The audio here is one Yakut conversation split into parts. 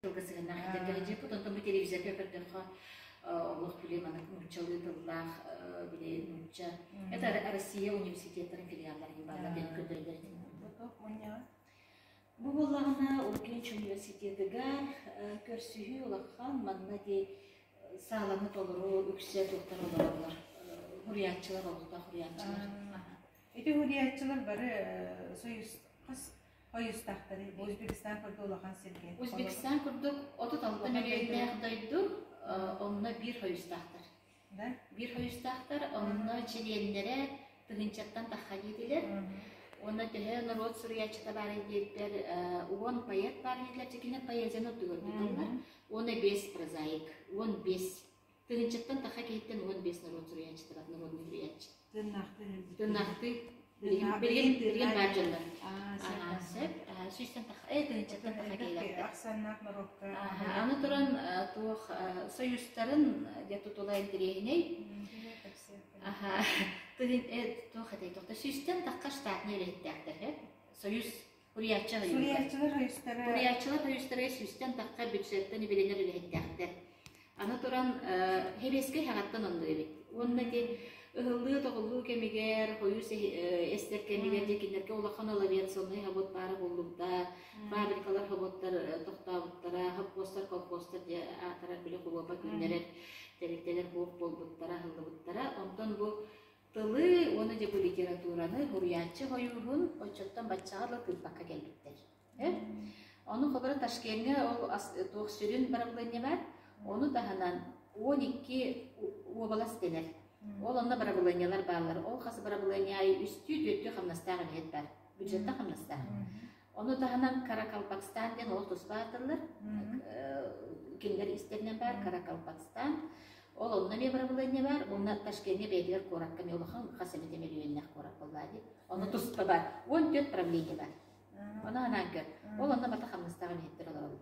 Тылга сыһыаннаах этэргэ сылдьыппыт. Онтон бу телевизорга көрдөххө, олох били маннык нууччалыы тыллаах били нуучча. Это Россия университеттарын филиалларын бааллар диэн көрдөрөллөр этин. Бу буоллаҕына Ургенч университетыгар көрсүһүү улахан манна ди сааланы толору үксэ туохтар олороллор. Хуруйааччылар олохтоох хуруйааччылар. Ити хуруйааччылар бары союз хас Хойустаахтарый бу Узбекистан курдук улахан сиргэ. Узбекистан курдук 36 мөлүйүөннээх дойду, онно биир хойустаахтар. Да? Биир хойустаахтар, онно чилиэннэрэ тыһыынчаттан тахха диэтилэр. Уонна төһө норуот суруйааччыта баарый диэбиппэр, уон поэт баар диэтилэр, дьэ кинилэр поэзияны ордук ордуталлар. Уонна биэс прозаик, 15. Тыһыынчаттан тахха киһиттэн 15 норуот суруйааччыта бар, народный суруйааччы. Тыыннаахтыы өлбүт. Тыыннаахтыы билигин билигин билигин баар дьоннор. Сөп. Сүүстэн тахха, тыһыынчаттан тахха киһилээхтэр. Ахсааннаах норуокка. Аны туран туох союзтарын дьэ тутула интэриэһинэй. Аха. Туох этэй тохто сүүстэн тахха штатный үлэһиттээхтэр. Союз Суруйааччылар Суруйааччылар Суруйааччылар союзтара сүүстэн тахха бюджеттан үбүлэнэр үлэһиттээхтэр. Аны туран, Хэбиэскэй хаҕаттан оннук эбит. Уонна ити ыһыллыы-тоҕуллуу кэмигэр, хойуус эстэр кэмигэр дьэ кинилэргэ улахан авиационнай хобот баара буоллубута, фабрикалар хоботтор тохтообуттара, хоппуостар, колхозтар дьэ аатырар били холуопа күннэрэр тэрилтэлэр буох буолбуттара, аһыллыбыттара. Онтон бу Тылы уонна дьэ бу литератураны суруйааччы хойууһун оччоттон баччаҕа дылы тыыппакка кэлбиттэр. Ону холобура Ташкеҥҥа ол туох сүрүн барабылыанньа баар. Ону таһынан 12 уобалас дэнэр. Ол онно барабылыанньалар бааллар. Ол хас барабылыанньа аайы үстүү, түөртүү хамнастаах үлэһит баар. Бюджеттан хамнастаах. Ону таһынан Каракалпакстан диэн олох туспа аатырыллар. Кинилэр истэринэн баар Каракалпакстан. Ол онно эмиэ бырабылыанньа баар. Уонна Ташкеҥҥа бэйэтигэр куоракка эмиэ улахан хас эмит мөлүйүөннээх куорат буоллаа дии. Онно туспа баар. 14 правление баар. Ону анаан көр. Ол онно барыта хамнастаах үлэһиттэр олороллор.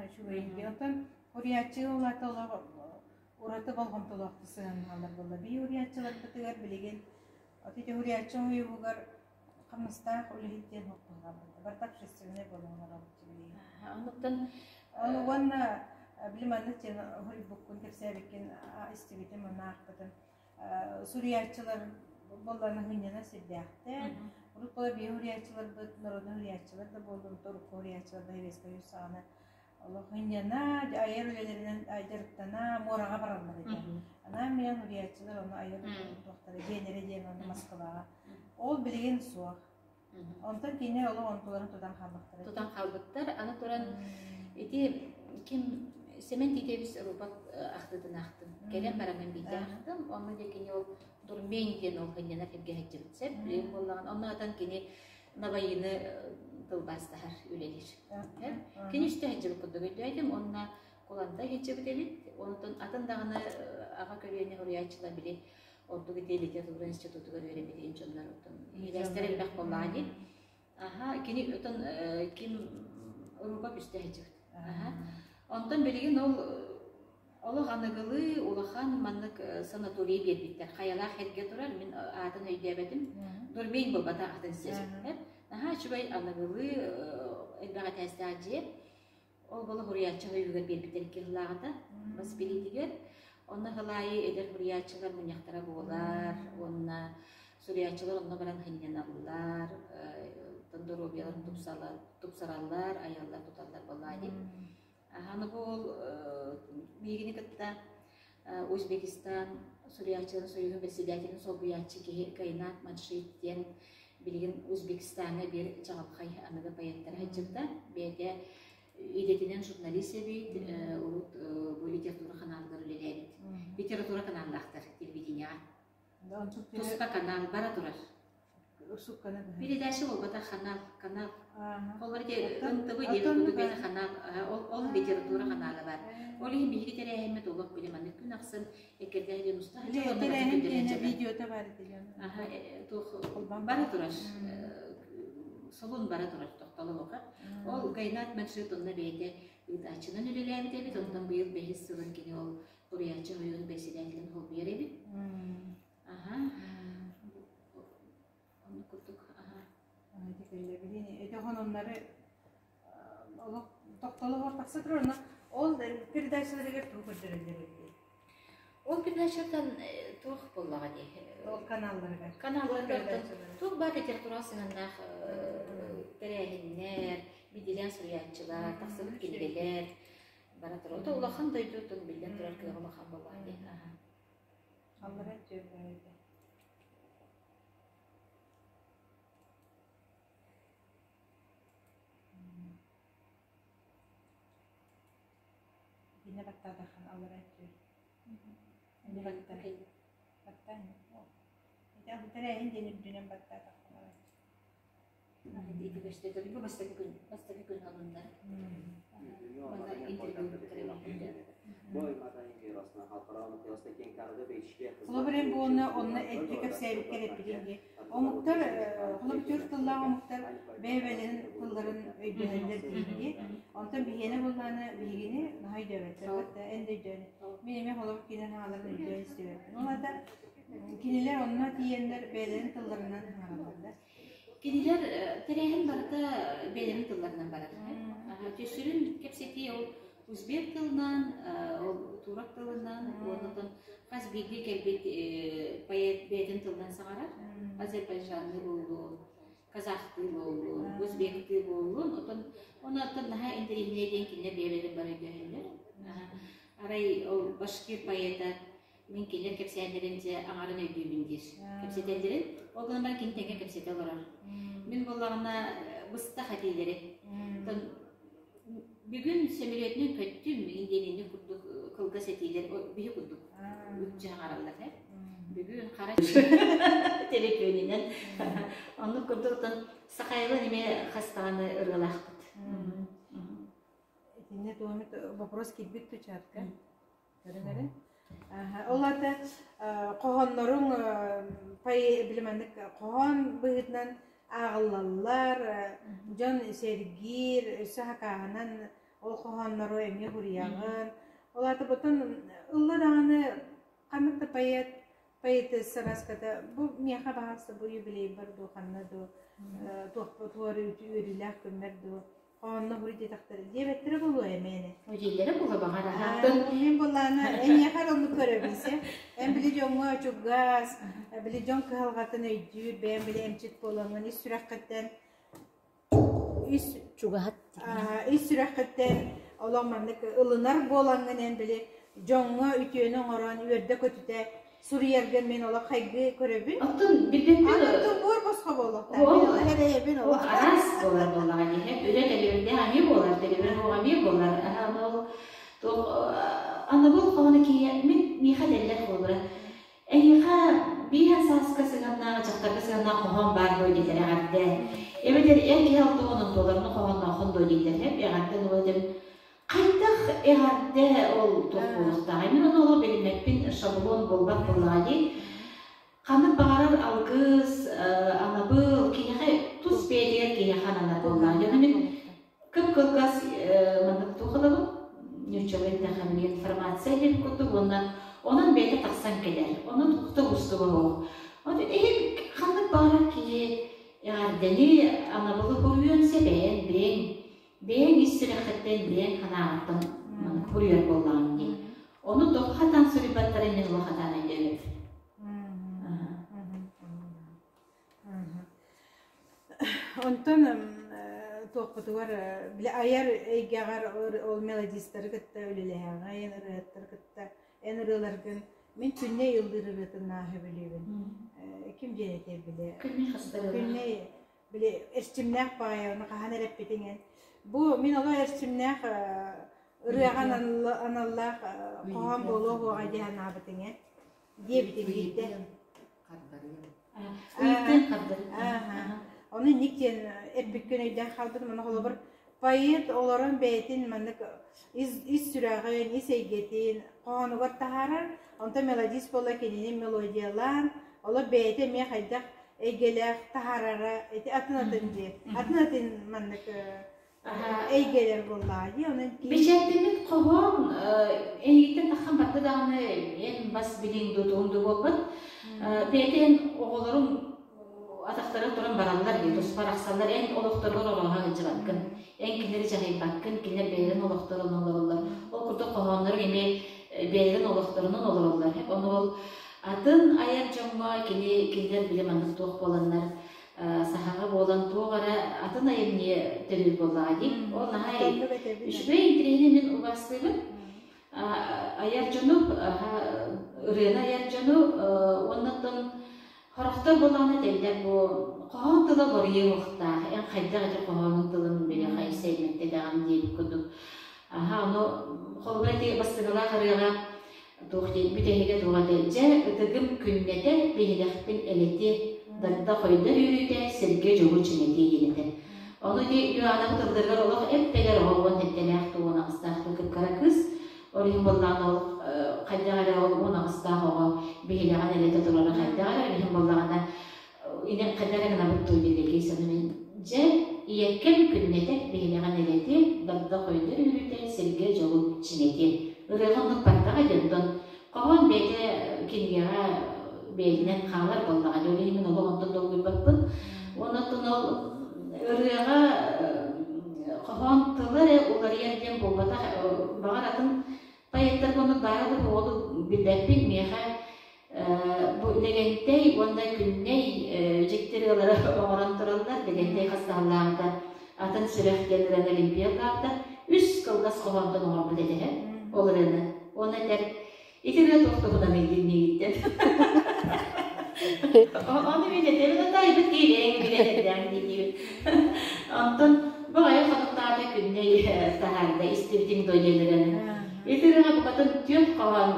Үчүгэй. Оттон уруйааччы улаата олох ураты болҕомтолоохтук сыһыаннаһаллар буолла. Бии уруйааччыларбытыгар билигин ити уруйааччы оҥоһугар Хамнастаах үлэһит диэн хоппуһаҕа барыта общественнай буолан олоробут билигин. Оннуктан Ону уонна били маннык диэн уһуйбуккун кэпсээбиккин истибитим уонна аахпытым. Суруйааччылар буолларына сынньанар сирдээхтэр. Урут буола биһи уруйааччыларбыт, народнай уруйааччылар да буоллун, урукку уруйааччылар да Советскай Союз саҕана олох сынньана, айар үлэлэринэн дьарыктана, муораҕа бараллар этэ. Анаан-минээн уруйааччылар ону айар туохтара дьиэлэрэ диэн ону Москваҕа Ол билигин суох. Онтон кини олох онтуларын тутан хаалбыттар. Тутан хаалбыттар. Аны туран ити ким Семен Титевич Рупак ахтытын ахтым. Кэлэн бараммын биирдэ ахтым. Онно дьэ кини ол Турмень диэн ол хынньанар сиргэ сылдьыбыт сөп. Билигин буоллаҕына онно атан кини Навайыны тылбаастаһар үлэлиир. Кини үстэ сылдьыбыт курдук өйдөөтүм. Онно Кулантай сылдьыбыт эбит. Онтон атын даҕаны аҕа көлүөнэ суруйааччылар били Ордук ити литература институтугар үөрэммит иһин дьоннор оттон иилээстэр элбэх буоллаҕа дии. Аха, кини отон ким Руба үстэ сылдьыбыт. Аха. Онтон билигин ол олох аныгылыы улахан маннык санаторий биэрбиттэр. Хайалаах эргэ турар, мин аатын өйдөөбөтүм. Дурмень буолбатах атын сир. Наһаа үчүгэй аныгылыы элбэх этээстээх дьиэ. Ол буола суруйааччы ойуугар биэрбиттэр икки сыллааҕыта бас билиитигэр. Онно сыл аайы эдэр суруйааччылар мунньахтара буолар уонна суруйааччылар онно баран сынньаналлар, оттон доруобуйаларын тупсараллар, айаллар-туталлар буоллаа дии. Аны бу ол миигини кытта Узбекистан суруйааччыларын союһун председателин солбуйааччы киһи Кайнат Маджид диэн билигин Узбекистаҥҥа биир чаҕылхай аныгы поэттара сылдьыбыта. Бэйэтэ идэтинэн журналист эбит, урут бу литература каналыгар үлэлээбит. Литература каналлаахтар телевидениеҕа. Туспа канал бара турар. Передача буолбатах канал, канал. Ол НТВ диэн курдук бэйэтэ канал, ол, ол литература канала бар. Ол иһин биһиги тэрээһиммит олох били маннык күн ахсын эккирдээх диэн уста Тэрээһин диэнэ видеота бар этилэн. Аха, туох бара турар. Солун бара турар тохтоло оха. Ол Гайнат Маджид онно бэйэтэ ыытааччынан үлэлээбит эбит, онтон быйыл бэһис сылын кини ол суруйааччы ойуун председателин холбуйар эбит. Аха. Оннук курдук. Аха. Ити кэллэ билин ити хононнары олох Тохтоло суох тахса турар, онно ол передачаларыгар тугу көрдөрөллөр эбитий? Ол передачаттан туох буоллаҕа дии? Ол каналларыгар. Каналларыгар туох баар литератураҕа сыһыаннаах тэрээһиннэр, биирдиилээн суруйааччылар, тахсыбыт кинигэлэр бара турар. Ото улахан дойду биллэн турар кыаҕа улахан буоллаҕа дии. Аллара өттүгэр Итиннэ баттаатаххына аллара өттүгэр. Иннэ баттаа. Баттаа ини. Ити тэрээһин диэн үрдүнэн баттаатаххына. Ити көстө бу бастакы күн бастакы күн алыннар. Манна интервью Холобур, эн буолна онно эрдэ кэпсээбиккэр эппитиҥ дии. Омуктар, холобур, түөрт тыллаах омуктар бэйэ-бэйэлэрин тылларын өйдөһөллөр диир. Онтон биһиэнэ буоллаҕына биһигини наһаа өйдөөбөттөр. Хатта эн да өйдөөн. Мин эмиэ холобур кинилэр саҥаларын өйдөөн истибэппин. Ол аата кинилэр онно тиийэннэр бэйэлэрин тылларынан саҥараллар да. Кинилэр тэрээһин барыта бэйэлэрин тылларынан барар. Сүрүн кэпсэтии ол узбек тылынан, ол турок тылынан, уонна хас биирдии кэлбит поэт бэйэтин тылынан саҥарар. Азербайджанныы буоллун, казахтыы буоллун, узбектыы буоллун. Отон онон наһаа интэриэһинэй диэн кинилэр бэйэлэрин бары өйдөһөллөр. Арай ол башкир поэта мин кинилэр кэпсээннэрин дьэ аҥарын өйдүүбүн диир. Кэпсэтэллэрин, ол гынан баран кини тэҥҥэ кэпсэтэ олорор. Мин буоллаҕына быстах этиилэри. Оттон бүгүн сөмөлүөтүнэн көттүм мин диэн инник курдук кылгас этиилэр биһи курдук үкчэ аҥараллар э. Бүгүн хара телефонунан оннук курдук оттон Сахайлан эмиэ хас даҕаны ырыалаахпыт. Итиннэ туомит вопрос киирбит тучатка. Көрөн эрэ. Ол аата хоһоонноруҥ билиманнык хоһоон быһыытынан ааҕыллаллар, дьон сэргиир, өссө хакааһынан ол хоһооннору эмиэ суруйаҕын. Ол аата потом ылла даҕаны ханнык да поэт поэтесса раската бу миэхэ баҕарса бу юбилейбар дуу ханна дуу туохпут үөрүүлээх күммэр дуу Онно буруй диэтэхтэрэ диэбэттэрэ буолуо эмиэни. Дииллэрэ буолуо баҕар аһаатын. Мин буоллаана эйиэхэ эрэ оннук көрөбүн сэ. Эн били дьоҥҥо чугас, били дьон кыһалҕатын өйдүүр, бэйэм били эмчит буолаҥҥын ис сүрэххиттэн ис чугаһат ис сүрэххиттэн олох маннык ылынар буолаҥҥын эн били дьоҥҥо үтүөнү оҥорон үөрдэ-көтүтэ суруйаргын мин олох хайгыы көрөбүн. Оттон билбэппин. Аны буор босхо буолуохтаах. Мин эрэйэбин олох. Араас буолар буоллаҕа дии. Үлэ төлөбүрдээх эмиэ буолар, төлөбүр суох эмиэ буолар. Ол туох аныбыл хоһоно киһи мин миэхэ этэллэр буолара. Эйиэхэ биир сааска сыһыаннаах, дьахтарга сыһыаннаах хоһоон баар дуо диэтэр эҕэрдэ. Эбэтэр эр киһи алтуонун туоларны хоһооннооххун дуо дииллэр. Эҕэрдэ дуо этим. Хайдах эҕэрдэ ол туох буолуохтааҕый? Мин ону олох билиммэппин, шаблон буолбат буоллаҕа дии. Ханнык баҕарар алгыс, анабыл киһиэхэ тус бэйэтигэр киһиэхэ ананар буоллаҕа дии. Ону мин кып-кылгас маннык туох ылабын, нууччалыы эттэххэ информация диэн курдук уонна онон бэйэтэ тахсан кэлэр. Онон туох да уустуга суох. Онон иһин ханнык баҕарар киһи эҕэрдэни, анабылы буруйуон сөп эн бэйэҥ Бэйэҥ ис сүрэххиттэн, бэйэҥ санааҕыттан маннык суруйар буоллаҕыҥ дии. Ону тоҕо хатаан суруйбаттарын мин олох хатаан өйдөөбөт. Онтон туохпутугар били айар эйгэҕэр ол мелодистары кытта үлэлэһэҕин, ырыаһыттары кытта эн ырыаларгын мин Күннэй ыллыыр ырыатын нааһы билиибин. Ким диэн этэр били? Күннэй били эрчимнээх баайа ону хаһан эрэ эппитиҥ эн бу мин олох эрчимнээх ырыаҕа аналлаах хоһоон буолуо суоҕа дии санаабытыҥ эн диэбитиҥ биирдэ ону инник диэн эппиккин өйдөөн хаалбытым ону холобур поэт олорон бэйэтин маннык ис сүрэҕин ис эйгэтин хоһоонугар таһаарар онтон мелодист буола кинини мелодиялаан олор бэйэтэ эмиэ хайдах эйгэлээх таһаарара ити атын-атын дии атын-атын маннык эйгэлэр буоллаҕа дии онон Бэчээттэммит хоһоон эйигиттэн таххан барда даҕаны эн бас билиҥ дуу тугуҥ дуу буолбат. Бэйэтэ эн оҕолоруҥ атахтара туран бараллар дии, туспа арахсаллар. Эн олохторугар орооһо сылдьыбаккын, эн кинилэри дьаһайбаккын, кинилэр бэйэлэрин олохторун олороллор. Ол курдук хоһоонноруҥ эмиэ бэйэлэрин олохторунан олороллор. Ону ол атын айар дьоҥҥо кини кинилэр били маннык туох буоланнар сахаҕа буолан туох эрэ атын айымньы төрүүр буоллаҕа дии. Ол наһаа үчүгэй интэриэһинэй мин убаастыыбын. Айар дьону, ырыаны айар дьону уонна Сорохтор буоллаҕына этэллэр бу хоһоон тыла уларыйыа уохтаах, эн хайдах ити хоһоонун тылын били хайса илмэттэтэҕин диэбит курдук. Аһа, ону холобура ити бастыҥалаах ырыаҕа туох диэн бүтэһигэ туох этэ дьэ ытыгым күннэтэ биһилэхпин элэтиэ дагда хойдор үөрүүтэ сиргэ дьолу чиҥэтиэ диэн этэ. Ону ити Иоанна тылларыгар олох эп-пэлэр оҕо уон сэттэлээх туу уон аҕыстаах туу кып-кыра кыыс Ол иһин буоллаҕына ол хайдах эрэ ол 18-таах оҕо биһилэҕин элэтэ турара хайдах эрэ ол иһин буоллаҕына инэ хайдах эрэ гынабыт дуу диэн саныы мин дьэ ийэккэм күннэтэ биһилэҕин элэтиэ дагда хойдор үөрүүтэ сиргэ дьолу чиҥэтиэ ырыаҕа оннук бардаҕа диэн онтон хоһоон бэйэтэ кинигэҕэ бэйэтинэн хаалар буоллаҕа дии ол иһин мин олох онтон долгуйбаппын онон ол ырыаҕа хоһоон тыла эрэ уларыйар диэн буолбатах баҕар атын поэттарга оннук баара да буолуо билбэппин миэхэ бу Лэгэнтэй уонна Күннэй дьикти ырыалары оҥорон тураллар Лэгэнтэй хастаһаллааҕыта атын сүрэх диэн ырыаны Олимпия ыллаабыта үс кылгас хоһоонтон оҥорбут этэ ол ырыаны уонна этэр Ити ырыа туох туһунан ыйдын миигиттэн. Ону мин этэбин атайбыт киириэҥ билэн эрдэҕиҥ диибин. Онтон бу аҕыйах хонуктааҕыта күннэй таһаарда истибитиҥ дуо диэн ырыаны. Ити ырыаҕа букатын түөрт хоһоон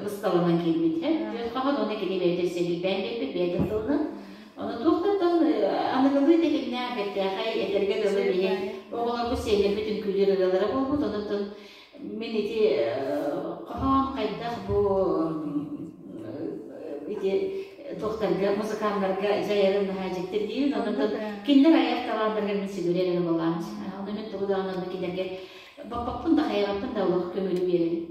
бысталанан киирбит. Түөрт хоһоон уонна кини бэйэтэ сэлиипээн биэрбит бэйэтин тылынан. Ону туох да оттон аныгылыы тэтимнээх бэртээхэй этэргэ дылы биһи оҕолорбут сиэннэрбит үҥкүүлүүр ырыалара буолбут. Онон Мин ити хоһоон хайдах бу ити туохтарга музыканнарга дьайарын наһаа дьиктиргиибин онон кинилэр айар талааннарыгар мин сүгүрүйэр эрэ буолаам ону мин тугу даҕаны онно кинилэргэ боппоппун да хайаҕаппын да олох көҥүлү биэрэбин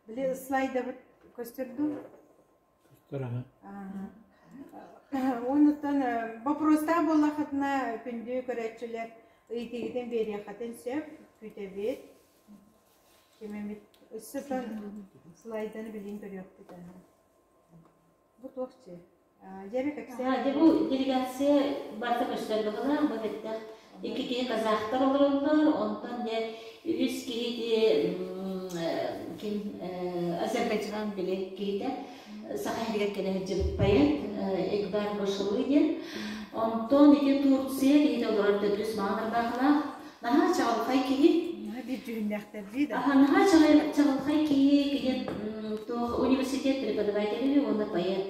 Били слайдабыт көстөр дуу? Онуттан боппуруостаах буоллаххытына күндү көрөөччүлэр ыйытыыгытын биэриэххитин сөп, күүтэбит. Ким эмит өссө слайданы билигин көрүөхпүт. Бу туох дьиэ? Дьэ кэпсээ. Дьэ бу делегация барыта көстөр быһыылаах, бу бэттэх икки киһи казахтар олороллор, онтон дьэ үһүс киһи ким Азербайджан били киһитэ Саха сиригэр кэлэ сылдьыбыт поэт Игбар Башылы диэн. Онтон ити Турция киһитэ олорор төрдүс маҥан ырбаахылаах наһаа чаҕылхай киһи. Биир дьүһүннээхтэр дии да. Наһаа чаҕылхай киһи, кини туох университет преподавателэ уонна поэт.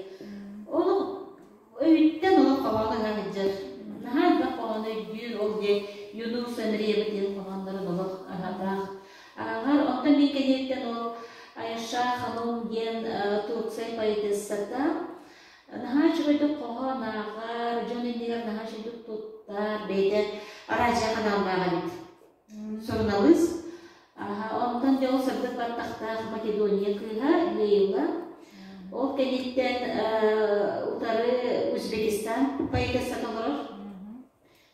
Олох өйүттэн олох хоһоон ыһа сылдьар. Наһаа элбэх хоһоону өйдүүр, ол диэн Юнус Андреева диэн хоһооннорун олох аһатаах ааҕар. Онтон мин кэниэттэн ол Айша Ханум диэн Турция поэтессата наһаа үчүгэйдик хоһоон ааҕар, дьон иннигэр наһаа үчүгэйдик туттар, бэйэтэ араадьыйа ханааллаах эбит. Суруналыыс. Онтон дьэ ол сырдык баттахтаах Македония кыыһа Лейла. Ол кэнниттэн утары Узбекистан поэтессата олорор.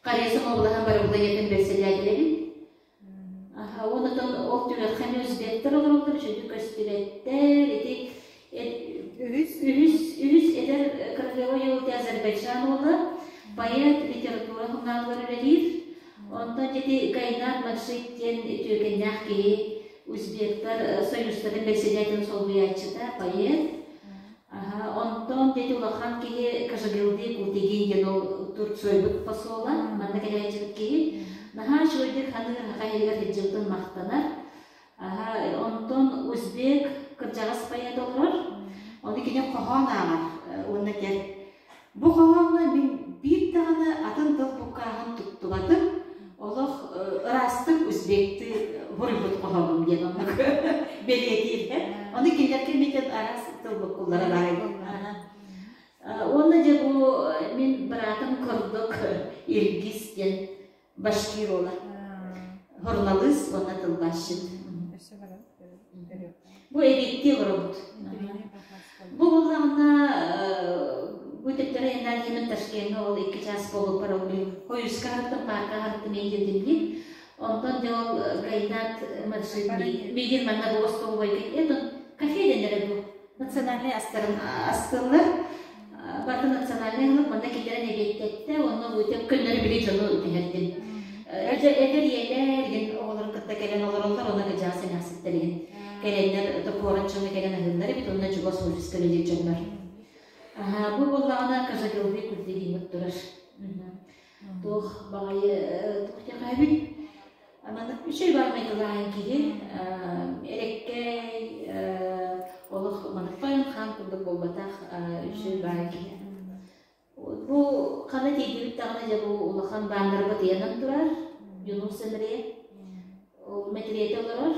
Хорезм облаһын барыбылыйатын бэрэссэдээтэлэбит. Онтон ол түгэххэ эмиэ узбектар олороллор, үчүгэйдик көстүбэттэр. Ити үһүс, үһүс, үһүс эдэр королева Йолти Азербайджан уола, поэт, литература сурунаалыгар үлэлиир. Онтон ити Гайнар Маджид диэн үтүөкэннээх киһи узбектар союзтарын бэрэссэдээтэлин солбуйааччыта, поэт. Онтон дети улахан киһи Кажагилды Култигин диэн ол Турцуйбут посола, манна кэлээччибит киһи. Наһаа үчүгэйдик ханыыр саха иһигэр сылдьыбытын махтанар. Онтон узбек кырдьаҕас поэт олорор. Ону кини хоһоон ааҕар уонна этэр Бу хоһооҥҥо мин биир даҕаны атын тыл буккааһын туттубатым. Олох ыраастык узбектыы буруйбут хоһоонум диэн оннук бэлиэтиир. Ону кинилэргэ митэн араас тыл буккуллара баар эбит. Уонна дьэ бу мин быраатым курдук Иргиз диэн башкир уола. Суруналыыс уонна тылбаасчыт. Бу эбиэттии олоробут. Бу буоллаҕына бу төттөрү Геннадийымын Ташкеҥҥа ол 2 чаас буолбуппар ол хойуска аһаттым, паарка аһаттым иэйдэтиммит. Онтон дьэ ол Гайнат миигин манна бу остолобуойга этон кафе дэнэрэ бу национальнай астарын астыллар. Барыта национальнай ыһылык манна киллэрэн эбиэттэттэ уонна бу көннөрү били дьону түһэрдим. Эдэр ийэлэр игин оҕолорун кытта кэлэн олороллор уонна кыдьаас эмээхситтэр игин кэлэннэр куорат дьоно кэлэн аһыыллар эбит уонна чугас офиска үлэлиир дьоннор. Бу буоллаҕына Кажагылды курдигиҥҥит турар. Туох баҕайы туох диэхээбит маннык үчүгэй баар майгылаан киһи эрэккэй олох маннык тойон хаан курдук буолбатах үчүгэй баай киһи. Бу хана тиийдибит даҕаны дьэ бу улахан бааннарга тыйанан турар Юнус Эмре ол мэтириэтэ олорор.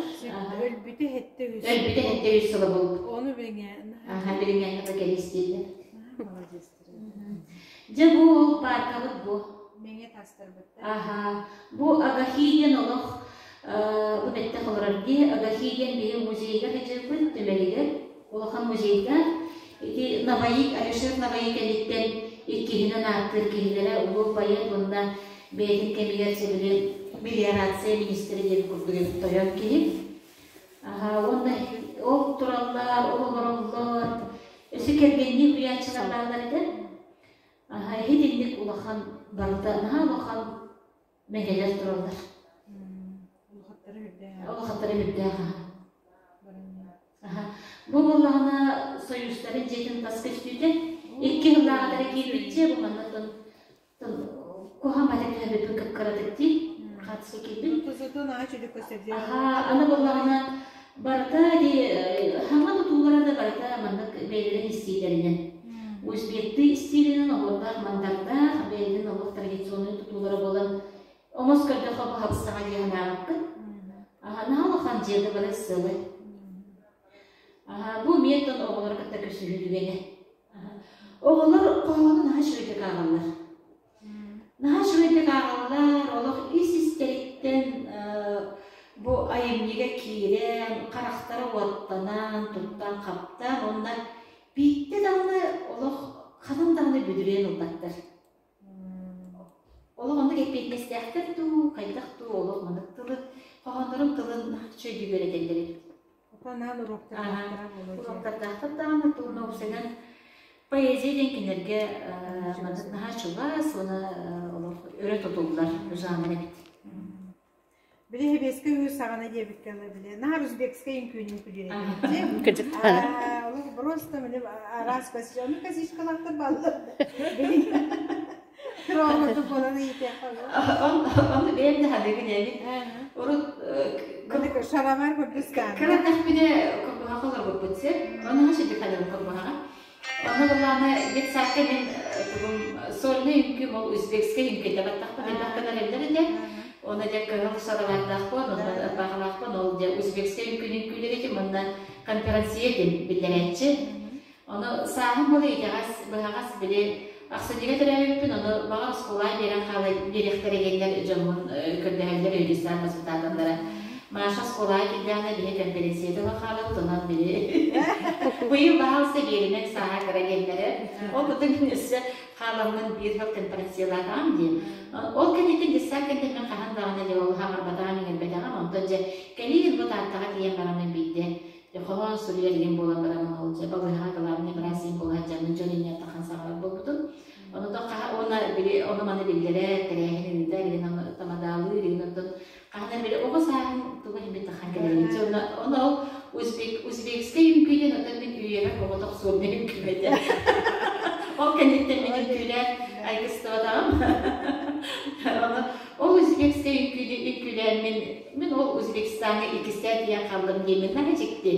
Өлбүтэ хэттэ үс. Өлбүтэ хэттэ үс сыла буолбут. Ону билиҥҥэ. Аха билиҥҥэ кэлистииллэр. Дьэ бу ол пааркабыт бу. Мэҥэ тастарбыт. Аха. Бу Агахи диэн олох бу бэттэх олорор дии. Агахи диэн биһи музейга сылдьыбыт түмэлигэр улахан музейга ити Наваи Алишер Наваи кэнниттэн иккиһинэн ааттыыр киһилэрэ улуу поэт уонна бэйэтин кэмигэр сөбүлү мелиорация министрэ диэн курдук эбит тойон киһи. Аха, уонна ол тураллар, ол олороллор. Өссө кэргэннии уһуйааччылар бааллар этэ. Аха, иһит улахан барыта наһаа улахан мэҥэлэр тураллар. Улахаттара үрдээх. Улахаттара үрдээх аха. Аха. Бу буоллаҕына Союзтарын дьиэтин тас көстүүтэ икки сыллааҕыта киирбит дьиэ бу манна куһаҕан бата түһэбиппин кып-кыратык дии хаатыска киирбит. Тусутун аҕа чүлүк көстөрдүү. Аха, аны буоллаҕына барыта дии хаҥа тутуулара да барыта маннык бэйэлэрин истиилэринэн узбектыы истиилинэн оһуордаах мандардаах бэйэлэрин олох традиционнай тутуулара буолан омос көрдөххө бу хабысаҕа дии санаабыккын. Аха, наһаа улахан дьиэ да бары сыалы. Аха, бу метод оҕолору кытта көрсүһүү түгэнэ. Оҕолор хоһоону наһаа үчүгэйдик ааҕаллар. Наһаа үчүгэйдик ааҕаллар, олох ис-истэриттэн бу айымньыга киирэн, харахтара уоттанан, туттан-хаптан уонна биирдэ даҕаны олох ханан даҕаны бүдүрүйэн ылбаттар. Олох оннук эппиэтинэстээхтэр дуу, хайдах дуу олох маннык тылы, хоһооннорун тылын үчүгэйдик үөрэтэллэр эбит. Анаан уруоктардаахтара буолуо. Уруоктардаахтар даҕаны тугун уопсайынан поэзия диэн кинилэргэ маннык наһаа чугас уонна олох өрө тутуллар жанр эбит. Били Хебескэ үһүс саҕана диэбиккэ били наар узбекскай үҥкүүнү үҥкүүлүүр Олох просто били араас ону косичкалаахтар бааллар. Били кыраҕаларда буолан ыйытыахха Ону бэйэм да хадыгын эбит. Урут шаровар көрдүскаан. Кыратахпына курбуһаха олорбуппут сир. Ону хашыды хадым курбуһаҕа. Онно былаана детсадка мин тугум сольный үҥкүүм ол узбекскай үҥкүүтэ баттахпын элбэх гынар эллэр этэ. Оны дьэ кыһыл шаровардаахпын, онно ырбаахылаахпын, ол дьэ узбекскай үҥкүүнү үҥкүүлэр этим, уонна конференция этим биллэрээччи. Ону сааһым буола итэҕэс, быһаҕас били ахсынньыга төрөөбүппүн, ону баҕар оскуолаҕа биэрэн хаала биэриэхтэрэ диэннэр дьоммун көрдөһөллөр өйдүстээн баспытааталлара. Маша оскуолаҕа киирдэҕинэ биһи конференцията ыла хаалабыт, онон били быйыл баһаалыста биэримэҥ сааһа кыра диэннэрэ. Ол курдук мин өссө хааламмын биир сыл конференциялаатаҕым дии. Ол кэнниттэн детсад кэнниттэн мин хаһан даҕаны дьэ ол хаҥарбатаҕым, иҥэрбэтэҕим. Онтон дьэ кэлиий бу Тааттаҕа тиийэн бараммын биирдэ Дьэ, хоһоон суруйар игин буолан баран ол дьэ балыыһаҕа главный врач иин буолан дьонун дьон иннигэр тахан саҕалар буолбутум. Ону то хаһа уонна били ону маны биллэрэр, тэрээһин ыытар, игин ону тамадаалыыр, игин оттон хаһан били оҕо сааһын туга иһин тахан кэлэрин. Дьэ, онно ону ол узбек узбекскай үҥкүүтүн оттон мин үйэбэр оҕотох суолга үҥкүүбэтэ. Ол кэнниттэн мин үҥкүүлээн айгыстыбатаҕым. Ону ол узбекскай үҥкүүнү үҥкүүлээн мин Мин ол Узбекистаҥҥа иккистээн тиийэн хааллым диэммин наһаа дьикти.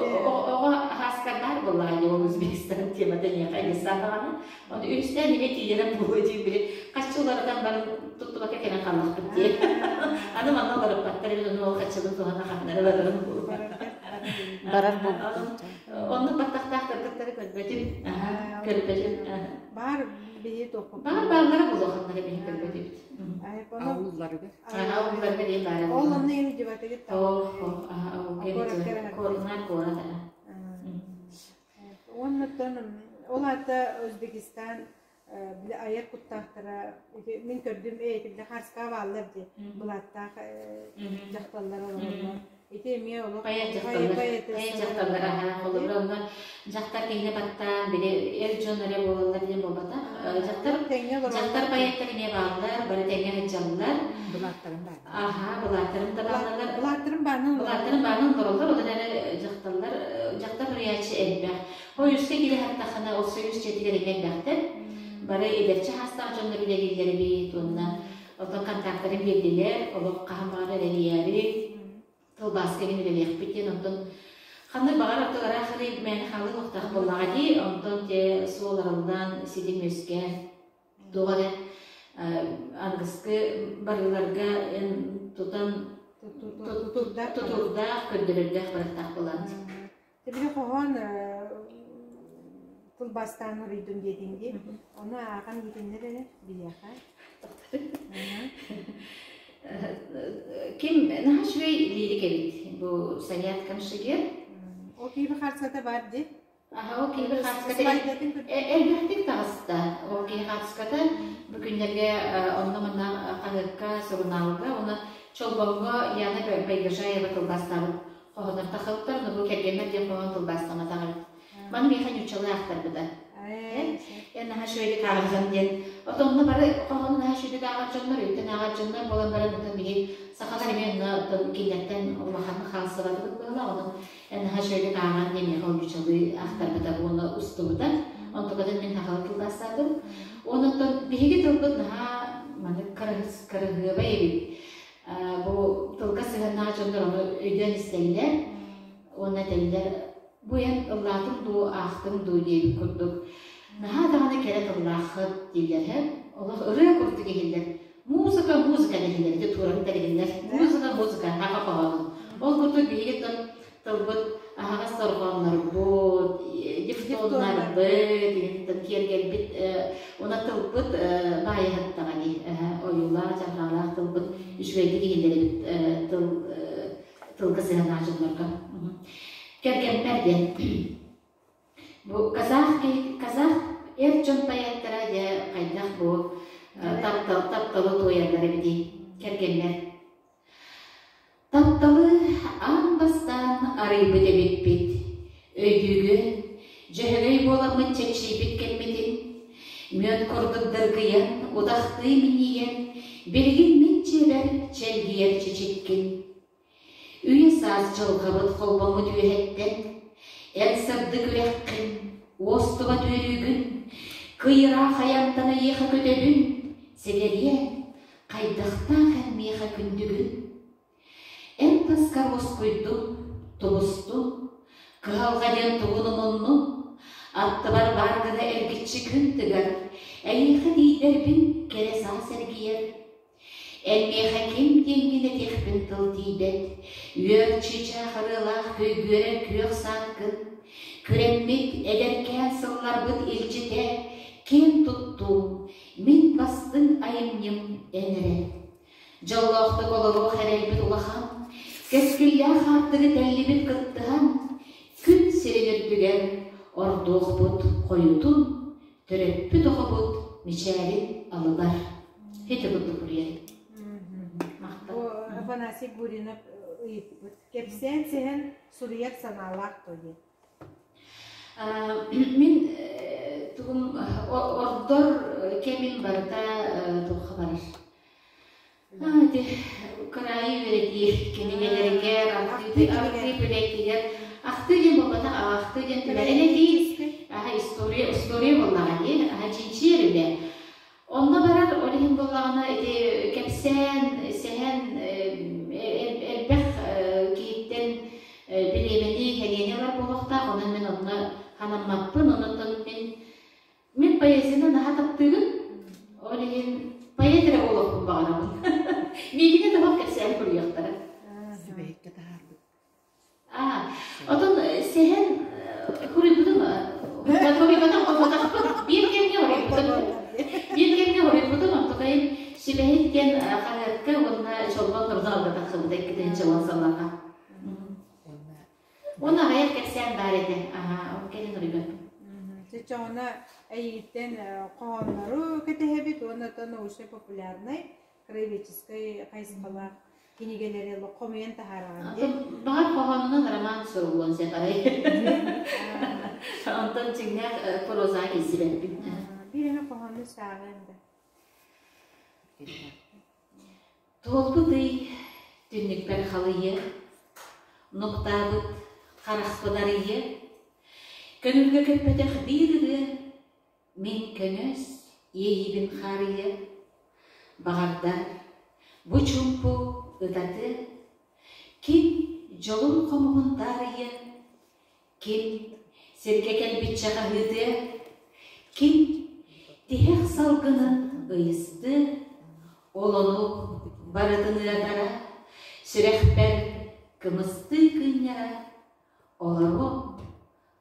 Оҕо аһааскардаах буоллаҕа дии ол Узбекистан темата миэхэ айгыстаан даҕаны. Ону үһүстээн эмиэ тиийэрим буолуо диир били хаччы уларытан баран туттубакка кэлэн хааллахпыт дии. Аны манна уларыппаттар эбит ону ол хаччыбын туһана ханнары барарым буолуо. Барар буолбут. Оннук баттахтаах кыргыттары көрбөтүм. Көрбөтүм. Баар биһи туохпут. Баар бааллара буолуоханнара биһи көрбөтүбүт. Аулларыгар. Аулларга диэн баара. Ол онно эми дьыбатыгыт Оо, куорат. Уонна Оннуттан ол аата Узбекистан били айар куттаахтара мин көрдүм ээ ити били харскаа бааллар дии былааттаах дьахталлар олороллор ити эмиэ олох Поэт дьахталлар, поэт дьахталлар аһа холобура онно дьахтар киһини баттаан били эр дьон эрэ буолаллар диэн буолбатах. Дьахтар дьахтар поэттар эмиэ бааллар, бары тэҥҥэ сылдьаллар. Былааттарын баанан. Аха, былааттарын да баанналар. Былааттарын баанан Былааттарын баанан олороллор, ол эрээри дьахталлар дьахтар суруйааччы элбэх. Хойуска киирэ саттаххына, ол союз дьиэтигэр эмиэ элбэхтэр. Бары эдэрчи хаастаах дьоннор үлэлииллэр эбит уонна оттон контактарын биэрдилэр, олох хаһан баҕар эрийээри, тылбааска иһин үлэлиэхпит диэн, онтон ханнык баҕар оттон ыраах арый мээнэ хаалыы уохтаах буоллаҕа дии, онтон те суол арыллан, ситим үөскээн, туох эрэ аныгыскы барыыларга эн тутан тутурдаах, көрдөрөрдөөх барыктаах буолан. Тибили хоһоон тылбаастаан уруйдум диэтиҥ дии. Ону ааҕан иитиннэр эрэ биһиэхэ. Ким наһаа үчүгэй лирик эбит бу Саят Камшыгер. Ол киһи хаартыската баар дии. Аха, ол киһи хаартыската элбэхтик таҕыста. Ол киһи хаартыската бу күннэргэ онно-манна хаһыакка, сурунаалга, уонна Чолбоҥҥо Яна Байгожаева тылбаастаабыт хоһооннор тахсыбыттар, но бу кэргэммэр диэн хоһоон тылбаастамматах эбит. Маны миэхэ ньуччалыы аахтарбыта. Эн наһаа үчүгэйдик ааҕаргын диэн. Отонно бары хоһоонун наһаа үчүгэйдик ааҕар дьоннор, өйтөн ааҕар дьоннор буолан баран, оттон биһи сахалар эмиэ онно оттон кинилэртэн улаханнык хаалсыбатыбыт быһыылаах. Онон эн наһаа үчүгэйдик ааҕан диэн миэхэ ол ньуччалыы аахтарбыта уонна устубута. Онтукатын мин сахалыы тылбаастаатым. Уонна оттон биһиги тылбыт наһаа маннык кырыһыабай эбит. Бу тылга сыһыаннаах дьоннор ону өйдөөн истэллэр уонна этэллэр бу эн ыллаатыҥ дуу, аахтыҥ дуу диэбит курдук наһаа даҕаны кэрэ тыллааххыт дииллэр олох ырыа курдук иһиллэр музыка музыка дэһиллэр ити тууран тэрилиннэр музыка музыка аха хоһоонун ол курдук биһиги тылбыт аһаҕас дорҕооннорбут дифтоннарбыт иһиттэн киэргэлбит уна тылбыт баайыһаттаҕа дии ойуулаах дьарҕаалаах тылбыт үчүгэйдик иһиллэрибит тыл тылга сыһыаннаах дьоннорго кэргэммэр диэн бу казах казах эр дьон поэттара дьэ хайдах бу таптал тапталы туойаллар эбитий кэргэммэр Тапталы аан бастаан арыйбыт эбиппит, өйдүүгүн, дьөһөгөй буоламмыт чэпчиирбит кэммитин, мүөт курдук дыргыйан, утахтыы минньийэн, билигин мин дьиэбэр чэлгийэр чэчиккин. Үйэ саас дьылҕабыт холбоммут үөһэттэн, эн сырдык үрэххин, уостубат үөрүүгүн, кый ыраах айантан эйиэхэ көтөбүн, сэгэриэ, Хайдахтаах эн миэхэ күндүгүн? Эн таскар уоскуйдум, тубустум, кыһалҕа диэн тугун умуннум, аттыбар баар гына эргиччи күн тыгар, эйиэхэ тиийдэрбин кэрэ саас эргийэр. Эн миэхэ ким диэҥҥин этиэхпин тыл тиийбэт, үөр чыычаах ырыалаах көйгүөрэр күөх сааккын, күрэммит эдэркээн сылларбыт илдьитэ, киэн туттуум, Мин бастыҥ айымньым эн эрэ. Дьоллоохтук олоруох эрэлбит улахан, кэскиллээх аартыгы тэллибит кыттыһан, күн сирин үрдүгэр ордуохпут хойутун, төрөппүт оҕобут мичээрин алыбар. Ити курдук суруйар. Бу Афанасий Гуринов ыйыппыт. Кэпсээн сэһэн суруйар санаалаах дуо диэн. Мин тугум ордор кэмим барыта туохха барар. Ити кыраайы үөрэтии кинигэлэригэр, ахтыы үлэтигэр, ахтыы диэн буолбатах, ахтыы диэн түмэрин этии, аха история, история буоллаҕа дии, аха чинчийэр үлэ. Онно барар, ол иһин буоллаҕына ити кэпсээн, сэһэн элбэх киһиттэн бириэмэни, кэниэни ылар буолуохтаах, онон мин онно ханаммаппын, онон мин мин поэзияны наһаа таптыыбын, ол иһин поэт эрэ буолуохпун баҕарабын. Миигини тоһох кэпсээн суруйуохтара. Сүбэһиккэ таһаарбыт. Отон сэһэн хуруйбутум хуруйбатах хоммотахпыт биир кэмҥэ хоруйбутум биир кэмҥэ хоруйбутум онтукайын сүбэһит диэн хаһыакка уонна Чолбон сурунаалга тахсыбыта 2010 сыллаахха. Уонна аҕыйах кэпсээн баар этэ. Аха, ол кэлин хоруйбаппын. Чочоҕуна эйигиттэн хоһооннору кэтэһэбит уонна то научнай-популярнай краеведческай хайысхалаах кинигэлэри хомуйан таһаараҕын дии. Баҕар хоһоонунан роман суруллуон сөп арай. Онтон дьиҥнээх проза килсибэппин. Биир эмэ хоһоону сааҕыаҥ да. Туолбут ый түннүкпэр халыйыа, нуктаабыт харахпын арыйыа, көҥүлгэ көппөтөх биир ырыа мин көҥөс иэйиибин хаарыйыа, баҕардар бу чуумпу ытатыа, ким дьолун хомуһун таарыйыа, Ким сиргэ кэлбиччэ хаһыытыа, ким тиһэх салгынын ыйыстыа, ол ону барытын ыатара, сүрэхпэр кымыстыы кыынньара, олоруом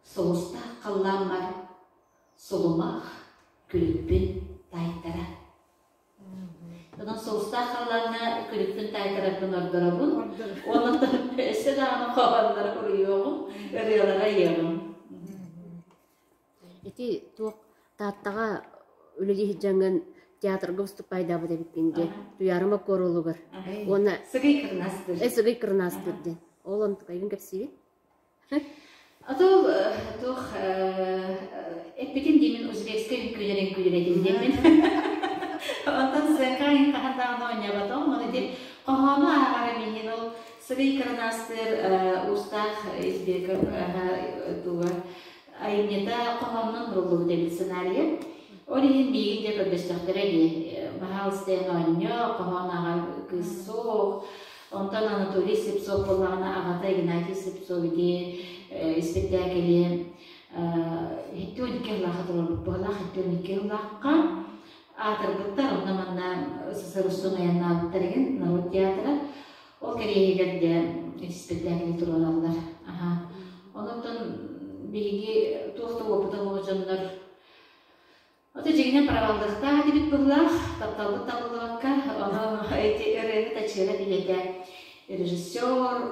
сулустаах халлааммар сулумах күлүкпүн таайтара. Онон соустаах халлааҥҥа күлүкпүн таайтарарбын ордоробун. Онон өссө даҕаны хоһооннору суруйуоҕум, ырыалары айыаҕым. Ити туох Тааттаҕа үлэлии сылдьаҥҥын театрга выступайдаабыт эбиккин дии. Туйаарыма Моккуорулугар. Уонна Сыгый кырнаастыр. Э, сыгый кырнаастыр диэн. Ол онтукайгын кэпсиибин. Атыл туох эппитим диимин узбекскай үҥкүүлэр үҥкүүлэр диэммин. Онтон сыаҥка иһин хаһан даҕаны оонньооботоҕум. Ону ити хоһоону ааҕарым иһин ол сырый кырынаастыыр уустаах Избеков туга айымньыта хоһоонунан суруллубут эбит сценарийа. Ол иһин миигин дьэ көрдөстөхтөрө дии. Баһаалыста эн оонньоо, хоһоон ааҕар кыыс суох. Онтон Анатолий Слепцов буоллаҕына аҕата Игнатий Слепцов ити испэктээкили 72 сыллаахха туруорбут быһалаах 72 сыллаахха аатырбыттар онно манна СССР устун айаннаабыттар игин норуот театра ол кэриэһигэр дьэ испэктээкили туруораллар аха онон биһиги туох да уопута суох дьоннор Ото дьиҥинэн проваллыахтаах этибит быһыылаах, тапталбыт табыллыбакка, ону ити ырыаһыт Ачыара билэтэ режиссер,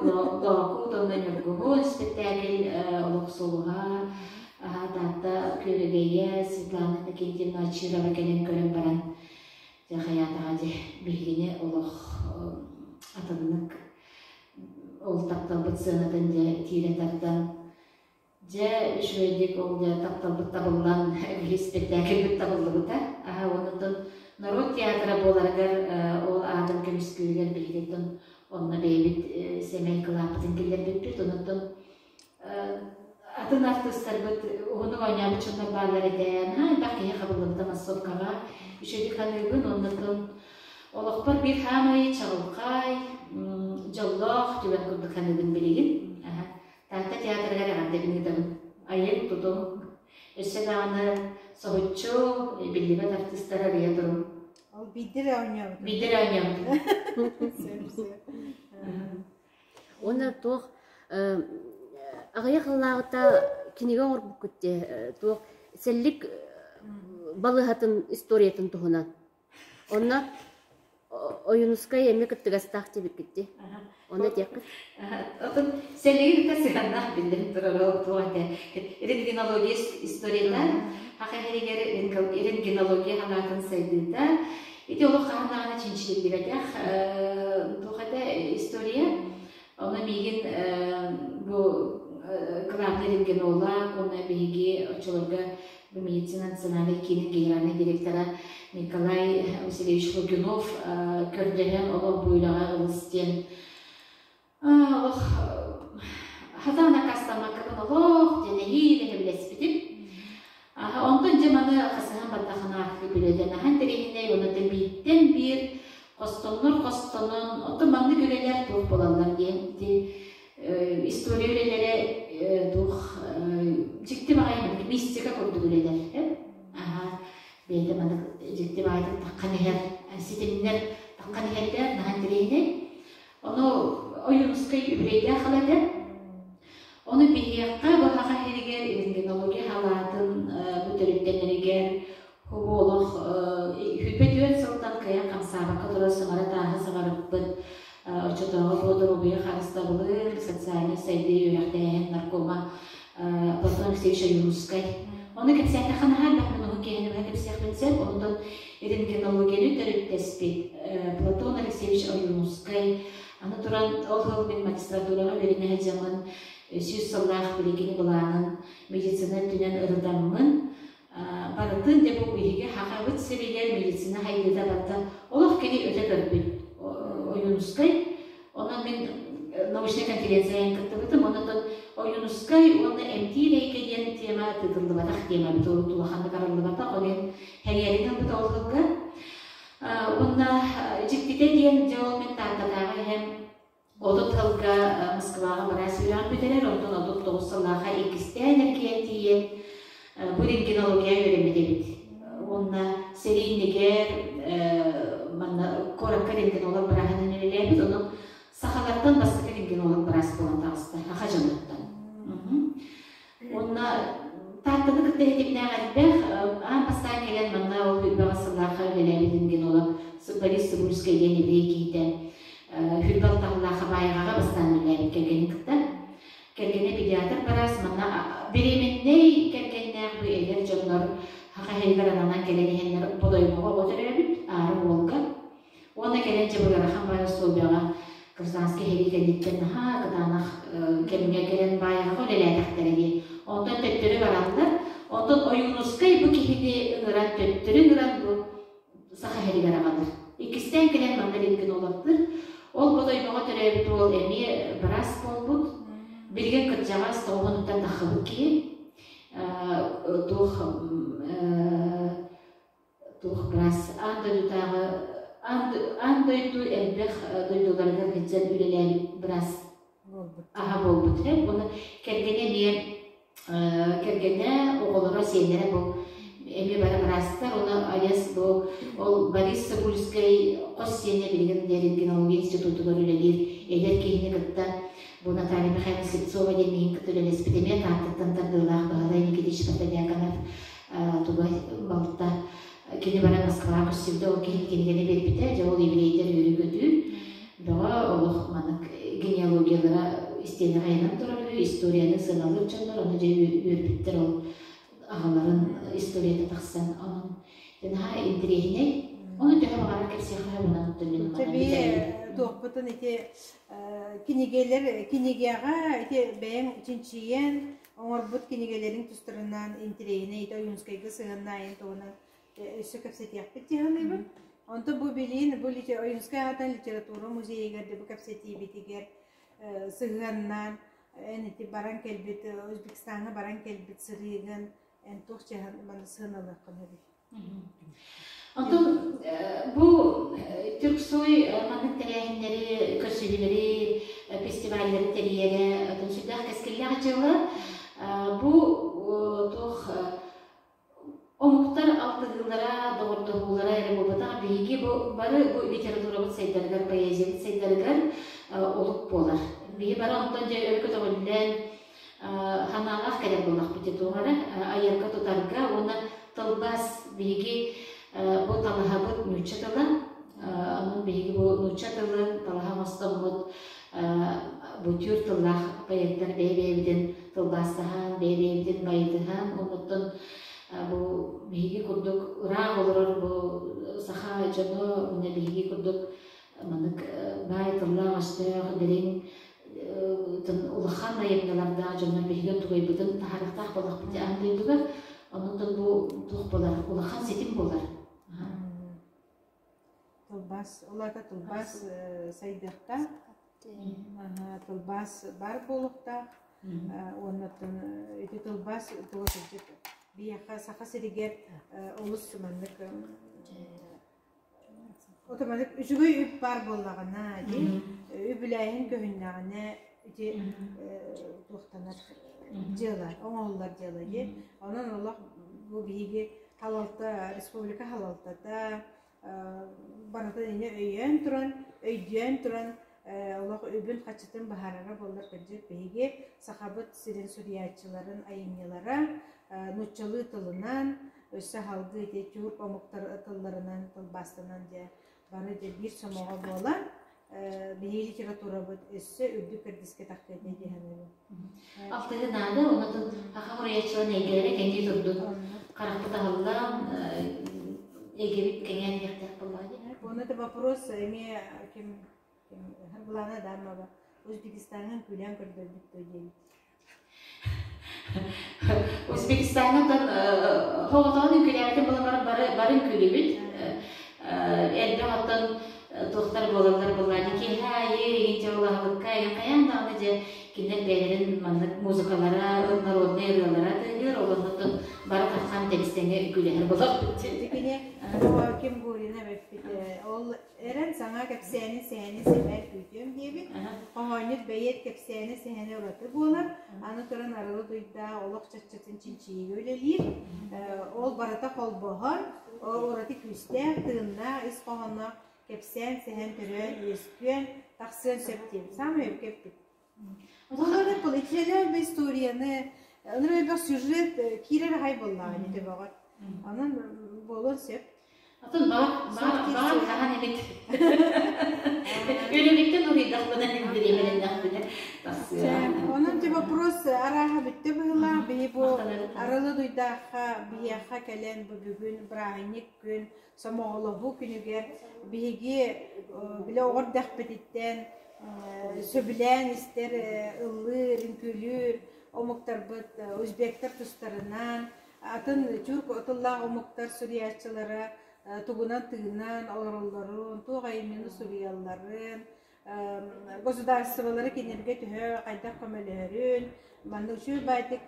Лооку уонна Ньургуһун испэктээкил олох сулуһа, Таатта Күөрэгэйэ Светлана Иннокентьевна Очирова кэлэн көрөн баран, дьэ хайаатаҕа дьэ биһигини олох атыннык ол тапталбыт сыанатын дьэ тиирэ тардан Дьэ, үчүгэйдик ол дьэ тапталбыт табыллан, биһи испэктээкилбит табыллыбыта. Аһа, оннуттан норуот театра буоларыгар ол аатын көмүскүүрүгэр биһигиттэн онно бэйэбит сэмэй кылааппытын киллэрбиппит. Онуттан атын артыыстарбыт уһуннук оонньообут дьоннор бааллар этэ. Наһаа элбэх киһи хабыллыбыта массовкаҕа. Үчүгэйдик саныыбын. Оннуттан олохпор биир хаамай чаҕылхай, дьоллоох түгэн курдук саныыбын билигин. Аһа. Таатта театрыгар эҕэрдэбин ыытабын. Айыҥ-тутуҥ, өссө даҕаны соһуччу, биллибэт артыыстар арыйа туруҥ. Ол биирдэ эрэ оонньообутум. Биирдэ эрэ оонньообутум. Сөп-сөп. Уонна туох аҕыйах сыллааҕыта кинигэ оҥорбуккут дии туох сэллик балыыһатын историятын туһунан. Онно Ойуунускай эмиэ кыттыгастаах диэбиккит дии. Ону этиэххит. Отон сэлиги кытта сыһыаннаах биллэн турар ол туох этэ рентгенология историята саха иһигэр рентгенология халаатын сайдыыта ити олох хаһан даҕаны чинчилиллибэтэх туох этэ история Онно миигин бу главный рентгенолог уонна биһиги оччолорго медицина национальнай киинин генеральнай директора Николай Васильевич Лугинов көрдөһөн олох бу үлэҕэ ылыс диэн олох хатан аккаастаммаккабын олох диэн эһиил эһэбилэспитим. Онтон дьэ маны хасыһан бардахына архив үлэтэ наһаа интэриэһинэй уонна бииртэн биир Хостоннор хостонон, оттон маннык үлэлэр туох буолаллар диэн ити история үлэлэрэ туох дьикти баҕайы мистика курдук үлэлэр аха бэйэтэ маннык дьикти баҕайытык таххан иһэр ситимнэр таххан иһэрдэр наһаа интэриэһинэй ону Ойуунускай үбүлүөйдээх халата ону биһиэхэ бу саха сиригэр рентгенология халаатын бу төрүттэнэригэр Бу олох 24 сылтан кыайан хамсаабакка турар саҥара тааһы саҕарыппыт оччотооҕу бу доруобуйа харыстабылын, социальнай сайдыы үөрэхтээһин наркома Платон Алексеевич Ойуунускай. Ону кэпсээтэххэ наһаа элбэх мин уһун киэһэни быһа кэпсиэхпин сөп. Онтон рентгенологияны төрүттэспит Платон Алексеевич Ойуунускай аны туран ол сыл мин магистратураҕа үөрэнэ сылдьаммын 100 сыллаах билигини былаанын медицина өттүнэн ырытаммын барытын дьэ бу биһиги Сахабыт сиригэр медицина хайдыыта барыта олох кини өтө көрбүт Ойуунускай. Онон мин научнай конференцияҕа кыттыбытым. Онон Ойуунускай уонна эмтиир эйгэ диэн тема тыытыллыбатах тема эбит улаханнык арыллыбатах. Ол иһин сэҥээрин ылбыт ол сылга. Уонна дьиктитэ диэн дьэ ол мин Тааттатааҕы иһэн 30 сылга Москваҕа быраас үөрэҕин бүтэрэр, онтон 39 сыллаахха иккистээн эргийэн тиийэн бу рентгенология үөрэммит эбит. Уонна сэрии иннигэр манна куоракка рентгенолог бырааһынан үлэлээбит, онон сахалартан бастакы рентгенолог быраас буолан таҕыста, саха дьонуттан. Уонна Тааттаны кытта ситимнээх элбэх, аан бастаан кэлэн манна ол Хүрбэҕэ сыллаахха үлэлээбит рентгенолог Борис Цибульскай диэн еврей киһитэ Хүрбэ алтаһылаахха Баайаҕаҕа бастаан үлэлээбит кэргэнин кытта. Кэргэнэ педиатр быраас манна беременнэй кэргэннээх бу эдэр дьоннор саха иһигэр ананан кэлэн иһэннэр Бодойбоҕо оҕо төрөөбүт, аара уолга. Уонна кэлэн дьэ бу ыарахан баай остуолбаҕа гражданскай сэрии кэнниттэн наһаа кытаанах кэмҥэ кэлэн баайаҕаҕа үлэлээтэхтэрэ дии. Онтон төттөрү бараллар. Онтон Ойуунускай бу киһини ыҥыран төттөрү ыҥыран бу Саха сиригэр аҕалар. Иккистээн кэлэн манна рентгенологтыр. Ол Бодойбоҕо төрөөбүт уол эмиэ быраас буолбут. Билигин кырдьаҕас тоҕуһунуттан таххыбыт киһи. Туох туох быраас аан дойдутааҕы аан дойду элбэх дойдуларыгар сылдьан үлэлээбит быраас аһа буолбут һэ уонна кэргэнэ эмиэ кэргэнэ оҕолоро сиэннэрэ бу эмиэ бары быраастар уонна айас бу ол Борис Цибульскай хос сиэнэ билигин рентгенология институтугар үлэлиир эдэр киһини кытта бу Наталья Михайловна Слепцова диэн миигин кытта үлэлэспит эмиэ Тааттаттан тардыылаах Баһылай Никитич Протодьяконов туга балта кини баран Москваҕа көрсүбүтэ ол киһини кинигэни биэрбитэ дьэ ол еврейдэр үөрүү-көтүү бөҕө олох маннык генеалогиялара истиэнэҕэ ыйанан турар үһү историяны сыаналыыр дьоннор ону дьэ үөрбүттэр ол аҕаларын историята тахсан онон наһаа интэриэһинэй ону төһө баҕарар кэпсиэххэ онон мин манан туохпутун ити кинигэлэр кинигэҕэ ити бэйэҥ чинчийэн Оҥорбут кинигэлэриҥ тустарынан интэриэһинэй ити Ойуунскайга сыһыаннаайын туһунан өссө кэпсэтиэхпит дии саныыбын. Онтон бу билиин бу Ойуунскай аатынан литература музейыгар да бу кэпсэтиибитигэр сыһыаннаан эн ити баран кэлбит Узбекистаҥҥа баран кэлбит сырыыгын эн туох сыаналыаххын сөбүй? Онтон бу Түрксой маннык тэрээһиннэри, көрсүһүүлэри, фестиваллары тэрийэрэ атын сүрдээх кэскиллээх дьыала. Бу туох омуктар алтыһыылара, доҕордоһуулара эрэ буолбатах, биһиги бу бары бу литературабыт сайдарыгар, поэзиябыт сайдарыгар олук буолар. Биһи бары онтон дьэ өрө көтөҕүллэн, ханаалаах кэлэр буоллахпыт дии туох эрэ айарга-тутарга уонна тылбаас биһиги бу талаһабыт нуучча тыла онон биһиги бу нуучча тылын талаһа оҥостоммут бу түүр тыллаах поэттар бэйэ-бэйэбитин тылбаастаһан бэйэ-бэйэбитин байытыһан оннуттан бу биһиги курдук ыраах олорор бу саха дьоно уонна биһиги курдук маннык баай тыллаах-өстөөх дириҥ улахан айымньылардаах дьоннор биһиги онтугайбытын таһаарыахтаах буоллахпыт аан дойдуга онон бу туох буолар улахан ситим буолар тылбаас ол аата тылбаас сайдыахтаах тылбаас баар буолуохтаах уонна ити тылбаас тула сылдьыт биһиэхэ саха сиригэр олус маннык Отоматик үчүгэй үп баар буоллаҕына дии, үбүлээһин көһүннэҕинэ ити туохтанар дьыала, оҥоһуллар дьыала дии. Онон олох бу биһиги халалта, республика халалтата барытын ини өйөөн туран, өйдөөн туран олох үбүн-харчытын быһаарара буоллар кырдьык биһиги Сахабыт сирин суруйааччыларын айымньылара нууччалыы тылынан Өссө салгыы ити тюрк омуктар тылларынан тылбаастанан дьэ бары дьэ биир сомоҕо буолан. Биһиги литературабыт өссө үрдүк кэрдиискэ тахсыа этэ дии саныыбын. Алтыһы наада, онотун саха суруйааччыларын эйгэлэрэ кэҥии турдун. Харахпыт аһыллан, эйгэбит кэҥээн иһиэхтээх буоллаҕа дии. Уонна это вопрос эмиэ ким ким Харбылаана Адамова Узбекистаҥҥа үҥкүүлээн көрдөрбүт дуо диэбит. Узбекистаҥҥа оттон хоҕотоҕун үҥкүүлээбитим буолан баран бары бары үҥкүүлүүбүт. Элбэх оттон туохтар буолаллар буоллаҕа киэһэ аайы иҥин улаһалыкка эҥин хайаан даҕаны дьэ кинилэр бэйэлэрин маннык музыкалара, народнай ырыалара тыаһыыр, олорнотон бары тахсан тэбис-тэҥҥэ үҥкүүлэһэр буолабыт. Кини Ким Гурина эппит ол Эрэн саҥа кэпсээни сэһэни сэмээр күүтүөм диэбит. Хоһоонньут бэйиэт кэпсээнэ сэһэнэ ураты буолар. Аны туран арылы дуйдаах олох чаччытын чинчийиигэ үлэлиир. Ол барыта холбоһон, ураты күүстээх, тыыннаах, ис хоһоонноох кэпсээн сэһэн төрөөн, үөскүөн, тахсыан сөп диэбит. Саамай өркө эппит. Олору политическай историяны, ынырык элбэх сюжет киирэр аҕай буоллаҕа ини төбөҕөр. Онон буолуон сөп. Атын баар, баар, баар хаһан эмит. Үлэбиттэн уһуйдахпына, бириэмэлэннэхпинэ тахсыа. Онон ти вопрос арааһа бүттэ быһыылаах. Биһи бу Арылы Дуйдаахха биһиэхэ кэлэн бу бүгүн бырааһынньык күн сомоҕолоһуу күнүгэр биһиги бile оҕо эрдэхпититтэн сөбүлээн истэр ыллыыр, үҥкүүлүүр омуктарбыт узбектар тустарынан атын тюрк тыллаах омуктар суруйааччылара тугунан тыынан олороллорун, туох айымньыны суруйалларын, государстволары кинилэргэ төһө хайдах көмөлөһөрүн, манна үчүгэй баайдык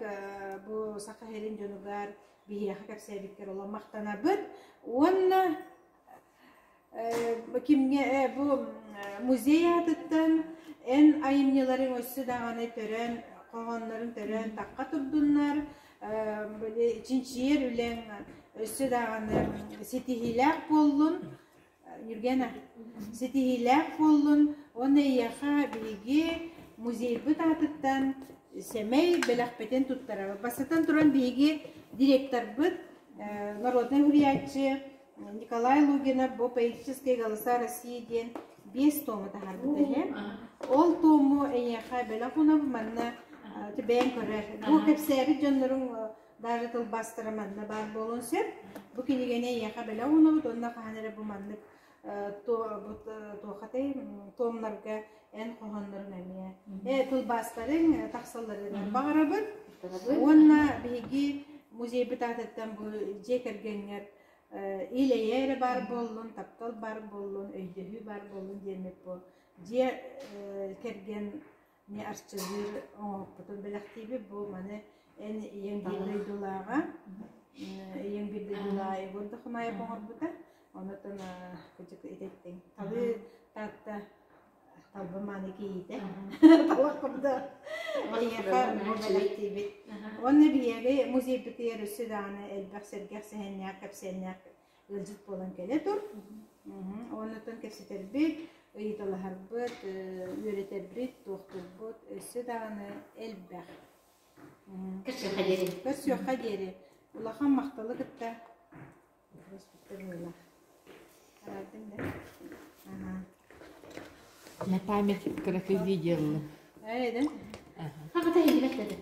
бу Саха сирин дьонугар биһиэхэ кэпсээбиккэр олох махтанабыт уонна кимҥэ бу музей аатыттан эн айымньыларыҥ өссө даҕаны төрөөн хоһооннорун төрөөн тахха турдуннар чинчийэр үлэҥ өссө даҕаны ситиһиилээх буоллун Ньургена ситиһиилээх буоллун уонна эйиэхэ биһиги музейбыт аатыттан сэмэй бэлэхпитин туттарабыт. Бастатан туран биһиги директорбыт народнай суруйааччы Николай Лугинов бу «Поэтические голоса России» диэн биэс тому таһаарбыта үһү. Ол тому эйиэхэ бэлэх уунабыт манна бэйэҥ көрөр. Бу кэпсээбит дьонноруҥ даже тылбаастара манна баар буолуон сөп. Бу кинигэни эйиэхэ бэлэх уунабыт уонна хаһан эрэ бу маннык туохатай туомнарга эн хоһооннорун эмиэ тылбаастарыҥ тахсалларыгар баҕарабыт. Уонна биһиги музейбыт аатыттан бу дьиэ кэргэҥҥэр ил-эйэ эрэ баар буоллун, таптал баар буоллун, өйдөһүү баар буоллун диэммит бу дьиэ кэргэн не арчылыыр оҥоһукпутун бэлэхтиибит. Бу маны эн ийэҥ биир дойдулааҕа, ийэҥ биир дойдулааҕа Егор Дохунаев оҥорбута. Онотон кыдьык итэттиҥ. Талыы Таатта талба мааны кийиитэ. Талах курдук. Эйиэхэ бу бэлэхтиибит. Уонна биһиги музейбытыгар өссө даҕаны элбэх сэргэх сэһэннээх, кэпсээннээх ыалдьыт буолан кэлэ тур. Оннуттан кэпсэтэрбит, ыйыталаһарбыт, үөрэтэрбит, туохтуурбут өссө даҕаны элбэх. Көрсүөххэ диэри. Көрсүөххэ диэри. Улахан махталы кытта. На память кыракый видео. Ээ, Хагата иһиллибэт да.